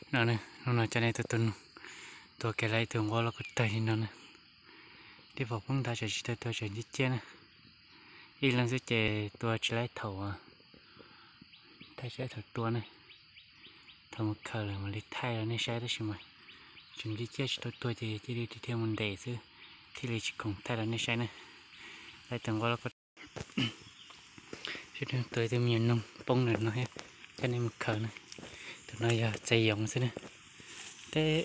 No, hnub no coj nej tuaj tua noog, tua kiag lawm ib tug nquab loj koj tawg li no na. Tib pom poob nthav tseem tsis tau tua, tseem ciaj ciaj na. Ib leeg xwb ces tua tsis laib thaum, thaij tsis laib thaum tua na. Thaum mus khaws lawm mam li thaij rau nej saib tab sis mas tseem ciaj ciaj tsis tau tua ces cia li dhia mus ntes xwb, thiaj li tsis khoom thaij rau nej saib na. Lawm tus nquab loj koj, tua ib tug me nyuam noog poob ntawm no thiab, coj nej mus khaws na. Tus no yog txav yoov xwb na. Teb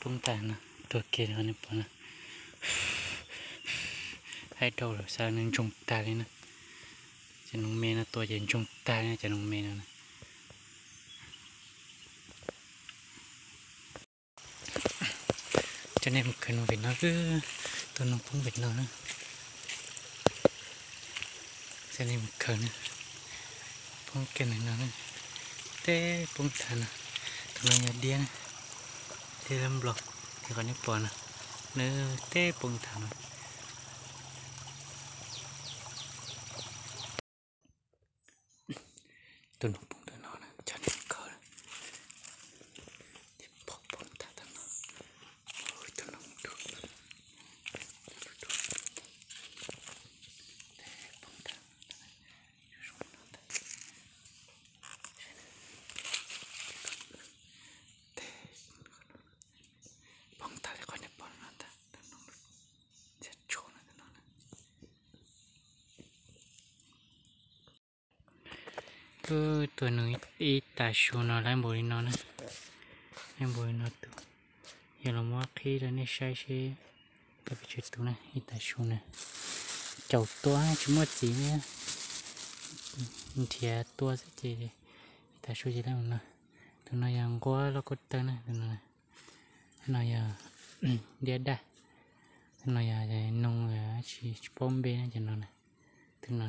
poob tag no, tua kiag li qhov nej pom no. Haib dhau lawm xav nws ntsoog tag li na. Cov noog me no tua ces ntsoog tag li cov noog me no na. Coj nej mus khaws noog pem no, tua noog poob pem no na. Coj nej mus khaws na, poob kiag ntawm no na. Teb poob tag no, tus no yog diab na, diab lab nplo, li qhov nej pom no, nws teb poob tag no. Tus noog poob ntawm no na, coj nej mus khaws. Poob tag ntawm no, tus noog dub, poob tag, zoo no ntag. Poob tag li qhov nej pom no ntag, tus noog ntxhiab tsho no tus no na. Tua noog ib tas su no laib npaum li no na, laib npaum li no tus. Yog los muab qhib rau nej saib seb tau pes tsawg tus na, ib tas su na. Caum tua tsis muaj txiv na, nrhiav tua xwb ces ib tas su ces laib mus no. Tus no yog nquab loj koj tawg na, tus no. Tus no yog diab daj, tus no yog noog tsis paub npe na, cov no na. Tus no,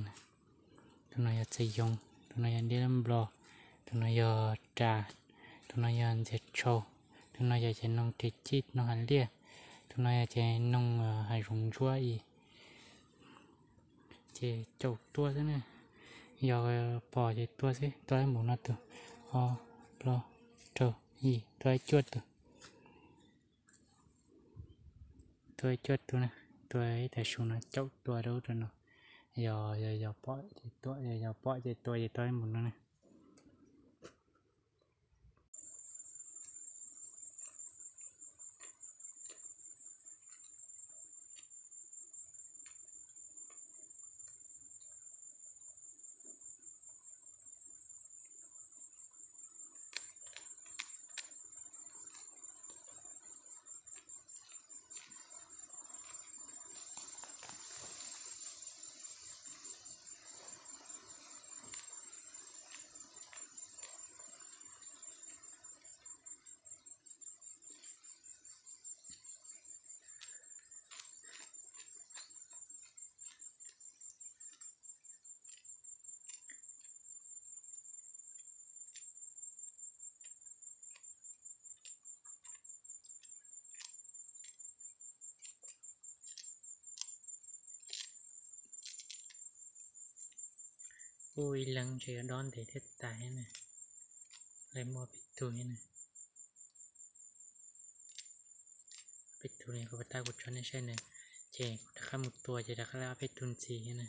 tus no yog txav yoov, tus no yog diab lab nplo, tus no yog ras, tus no yog ntxhias tshau, tus no yog ces noog ris cij noog hav liaj, tus no yog ces noog hav zoov ntsuab i. Ces caum tua xwb na, yog pom ces tua xwb, tua ib npaum no tus, ob, plaub, rau, yim, tua cuaj tus. Tua cuaj tus na, tua ib tas su no caum tua rau ub rau no. Yog, yog, yog pom ces tua, yog, yog pom ces tua ces tua ib npaum no na. Ub, ib leeg ntshe yuav dob ntev thiab tas thiab na. Lawv muaj peb tug thiab na. Peb tug li kuv pab tab kuv tso nej saib na, ces kuv rov qab mus tua ces rov qab lawv ob peb tug ntxiv thiab na.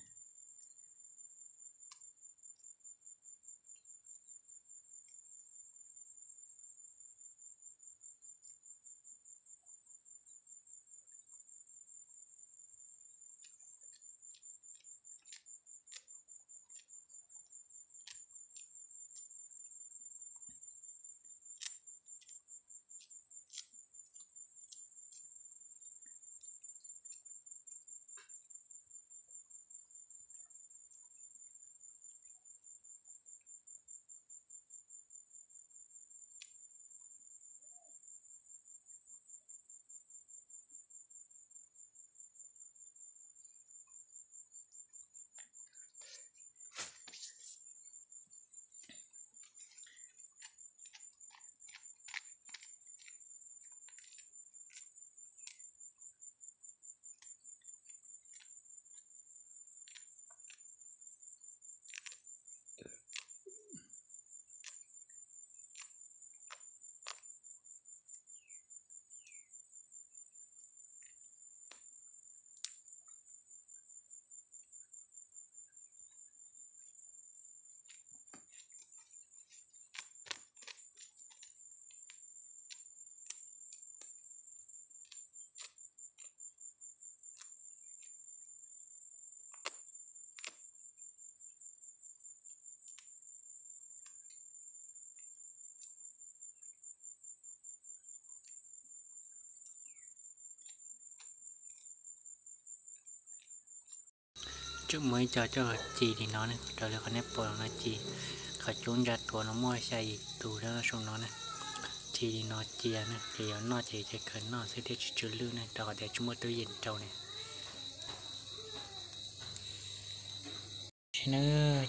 Muaj ib co coj los ci li no ne, raws li qhov nej pom no ci, qhov cub ntsa tuav no muaj xya yim tus saum no ne. Ci li no cia ne, ces yuav noj ces cia kawg noj xwb thiaj tsis tsw lwj ne, rau qhov tias tsis muaj tub yees rau ne. Ces na,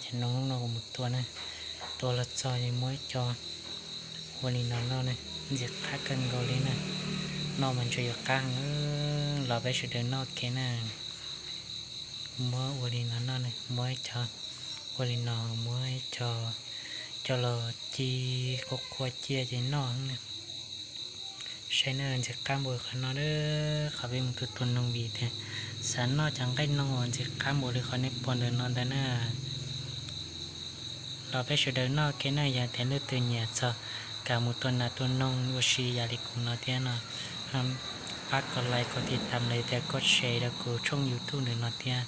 ces noog no kuv mus tua ne, tua los txog ces muab ib co ua li no noj ne, ntxim qab kawg nkaus li na. Noj mas ntshe yuav qab heev, los peb sawv daws noj ua ke na. Kuv muab ua li no noj ne, muab ib co ua li no, muab ib co coj los ci qhuav qhuav cia ces noj ne. Saib na, ntxim qab npaum li qhov no, qhov peb mus tua tua noog vim tias xav noj cov nqaij noog uas ntxim qab npaum li qhov nej pom ntawm no ntag na. Los peb sawv daws noj ua ke na, yog tias leej twg nyiam txog kev mus tua nas tua noog ua si yam li kuv no thiab no, pab kom like kom tiv tam los yog tias koj share rau kuv tshooj YouTube ntawm no thiab.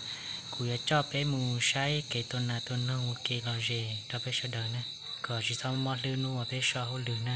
Kuv yuav coj peb mus saib kev tua nas tua noog ua ke lom zem rau peb sawv daws na, kom tsis txhob mob hlwb hnub uas peb so hauj lwm na.